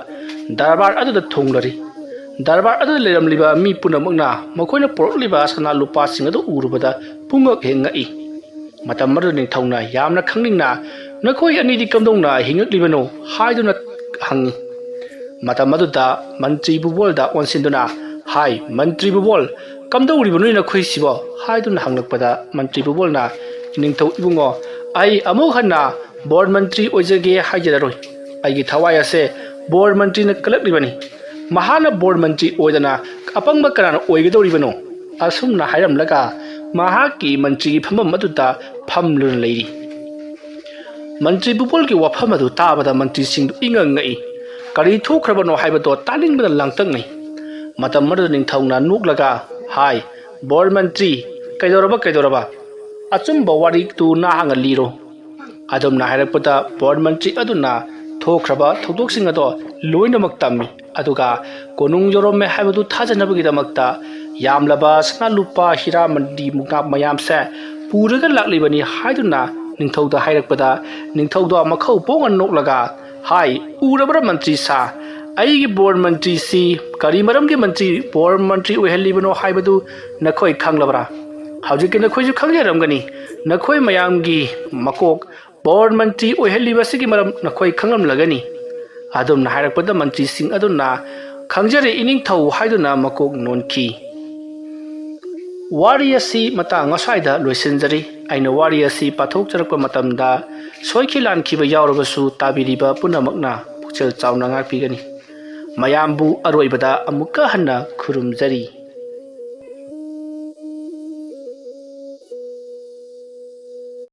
ꯗꯔꯕꯥꯔ ꯑꯗꯨꯗ ꯊꯨꯡꯂꯔꯤ꯫ ꯗꯔꯕꯥꯔ ꯑꯗꯨꯗ ꯂꯩꯔꯝꯂꯤꯕ ꯃꯤ ꯄꯨꯝꯅꯃꯛꯅ ꯃꯈꯣꯏꯅ ꯄꯨꯔꯛꯂꯤꯕ ꯁꯅꯥ ꯂꯨꯄꯥꯁꯤꯡ ꯑꯗꯨ ꯎꯔꯨꯕꯗ ꯄꯨꯡꯉꯛ ꯍꯦꯛ ꯉꯛꯏ꯫ ꯃꯇꯝ ꯑꯗꯨꯗ ꯅꯤꯡꯊꯧꯅ ꯌꯥꯝꯅ ꯈꯪꯅꯤꯡꯅ, "ꯅꯈꯣꯏ ꯑꯅꯤꯗꯤ ꯀꯝꯗꯧꯅ ꯍꯤꯡꯉꯛꯂꯤꯕꯅꯣ?" ꯍꯥꯏꯗꯨꯅ ꯍꯪꯉꯤ꯫ ꯃꯇꯝ ꯑꯗꯨꯗ ꯃꯟꯇ꯭ꯔꯤ ꯄꯨꯕꯣꯜꯗ ꯑꯣꯟꯁꯤꯟꯗꯨꯅ, "ꯍꯥꯏ, ꯃꯟꯇ꯭ꯔꯤ ꯄꯨꯕꯣꯜ, ꯀꯝꯗꯧꯔꯤꯕꯅꯣ ꯅꯈꯣꯏꯁꯤꯕꯣ?" ꯍꯥꯏꯗꯨꯅ ꯍꯪꯂꯛꯄꯗ ꯃꯟꯇ꯭ꯔꯤ ꯄꯨꯕꯣꯜꯅ, "ꯅꯤꯡꯊꯧ ꯏꯕꯨꯡꯉꯣ, ꯑꯩ ꯑꯃꯨꯛ ꯍꯟꯅ ꯕꯣꯔ ꯃꯟꯇ꯭ꯔꯤ ꯑꯣꯏꯖꯒꯦ ꯍꯥꯏꯖꯔꯔꯣꯏ꯫ ꯑꯩꯒꯤ ꯊꯋꯥꯏ ꯑꯁꯦ ꯕꯣꯔ ꯃꯟꯇ꯭ꯔꯤꯅ ꯀꯜꯂꯛꯂꯤꯕꯅꯤ꯫ ꯃꯍꯥꯛꯅ ꯕꯣꯔ ꯃꯟꯇ꯭ꯔꯤ ꯑꯣꯏꯗꯅ ꯑꯄꯪꯕ ꯀꯅꯥꯅ ꯑꯣꯏꯒꯗꯧꯔꯤꯕꯅꯣ?" ꯑꯁꯨꯝꯅ ꯍꯥꯏꯔꯝꯂꯒ ꯃꯍꯥꯛꯀꯤ ꯃꯟꯇ꯭ꯔꯤꯒꯤ ꯐꯝꯐꯝ ꯑꯗꯨꯗ ꯐꯝꯂꯨꯅ ꯂꯩꯔꯤ꯫ ꯃꯟꯇ꯭ꯔꯤ ꯄꯨꯄꯣꯜꯒꯤ ꯋꯥꯐꯝ ꯑꯗꯨ ꯇꯥꯕꯗ ꯃꯟꯇ꯭ꯔꯤꯁꯤꯡꯗꯨ ꯏꯉꯛ ꯉꯛꯏ꯫ ꯀꯔꯤ ꯊꯣꯛꯈ꯭ꯔꯕꯅꯣ ꯍꯥꯏꯕꯗꯣ ꯇꯥꯅꯤꯡꯕꯗ ꯂꯥꯡꯇꯛꯅꯩ꯫ ꯃꯇꯝ ꯑꯗꯨꯗ ꯅꯤꯡꯊꯧꯅ ꯅꯣꯛꯂꯒ ꯍꯥꯏ, "ꯕꯣꯔ ꯃꯟꯇ꯭ꯔꯤ, ꯀꯩꯗꯧꯔꯕ, ꯀꯩꯗꯧꯔꯕ? ꯑꯆꯨꯝꯕ ꯋꯥꯔꯤꯗꯨ ꯅꯍꯥꯛꯅ ꯂꯤꯔꯣ"꯫ ꯑꯗꯨꯝꯅ ꯍꯥꯏꯔꯛꯄꯗ ꯕꯣꯔ ꯃꯟꯇ꯭ꯔꯤ ꯑꯗꯨꯅ ꯊꯣꯛꯈ꯭ꯔꯕ ꯊꯧꯗꯣꯛꯁꯤꯡ ꯑꯗꯣ ꯂꯣꯏꯅꯃꯛ ꯇꯝꯃꯤ꯫ ꯑꯗꯨꯒ ꯀꯣꯅꯨꯡ ꯌꯧꯔꯝꯃꯦ ꯍꯥꯏꯕꯗꯨ ꯊꯥꯖꯅꯕꯒꯤꯗꯃꯛꯇ ꯌꯥꯝꯂꯕ ꯁꯅꯥ ꯂꯨꯄꯥ ꯍꯤꯔꯥ ꯃꯟꯗꯤ ꯃꯨꯛꯅꯥ ꯃꯌꯥꯝꯁꯦ ꯄꯨꯔꯒ ꯂꯥꯛꯂꯤꯕꯅꯤ ꯍꯥꯏꯗꯨꯅ ꯅꯤꯡꯊꯧꯗ ꯍꯥꯏꯔꯛꯄꯗ ꯅꯤꯡꯊꯧꯗꯣ ꯃꯈꯧ ꯄꯣꯡꯅ ꯅꯣꯛꯂꯒ ꯍꯥꯏ, "ꯎꯔꯕ꯭ꯔꯥ ꯃꯟꯇ꯭ꯔꯤ ꯁꯥ? ꯑꯩꯒꯤ ꯕꯣꯔ ꯃꯟꯇ꯭ꯔꯤꯁꯤ ꯀꯔꯤ ꯃꯔꯝꯒꯤ ꯃꯟꯇ꯭ꯔꯤ, ꯕꯣꯔ ꯃꯟꯇ꯭ꯔꯤ ꯑꯣꯏꯍꯜꯂꯤꯕꯅꯣ ꯍꯥꯏꯕꯗꯨ ꯅꯈꯣꯏ ꯈꯪꯂꯕ꯭ꯔꯥ? ꯍꯧꯖꯤꯛꯇꯤ ꯅꯈꯣꯏꯁꯨ ꯈꯪꯖꯔꯝꯒꯅꯤ꯫ ꯅꯈꯣꯏ ꯃꯌꯥꯝꯒꯤ ꯃꯀꯣꯛ ꯕꯣꯔ ꯃꯟꯇ꯭ꯔꯤ ꯑꯣꯏꯍꯜꯂꯤꯕ ꯑꯁꯤꯒꯤ ꯃꯔꯝ ꯅꯈꯣꯏ ꯈꯪꯂꯝꯂꯒꯅꯤ"꯫ ꯑꯗꯨꯝꯅ ꯍꯥꯏꯔꯛꯄꯗ ꯃꯟꯇ꯭ꯔꯤꯁꯤꯡ ꯑꯗꯨꯅ "ꯈꯪꯖꯔꯦ ꯏꯅꯤꯡꯊꯧ" ꯍꯥꯏꯗꯨꯅ ꯃꯀꯣꯛ ꯅꯣꯟꯈꯤ꯫ ꯋꯥꯔꯤ ꯑꯁꯤ ꯃꯇꯥꯡ ꯑꯁ꯭ꯋꯥꯏꯗ ꯂꯣꯏꯁꯤꯟꯖꯔꯤ꯫ ꯑꯩꯅ ꯋꯥꯔꯤ ꯑꯁꯤ ꯄꯥꯊꯣꯛꯆꯔꯛꯄ ꯃꯇꯝꯗ ꯁꯣꯏꯈꯤ ꯂꯥꯟꯈꯤꯕ ꯌꯥꯎꯔꯕꯁꯨ ꯇꯥꯕꯤꯔꯤꯕ ꯄꯨꯝꯅꯃꯛꯅ ꯄꯨꯛꯆꯦꯜ ꯆꯥꯎꯅ ꯉꯥꯛꯄꯤꯒꯅꯤ꯫ ꯃꯌꯥꯝꯕꯨ ꯑꯔꯣꯏꯕꯗ ꯑꯃꯨꯛꯀ ꯍꯟꯅ ꯈꯨꯔꯨꯝꯖꯔꯤ꯫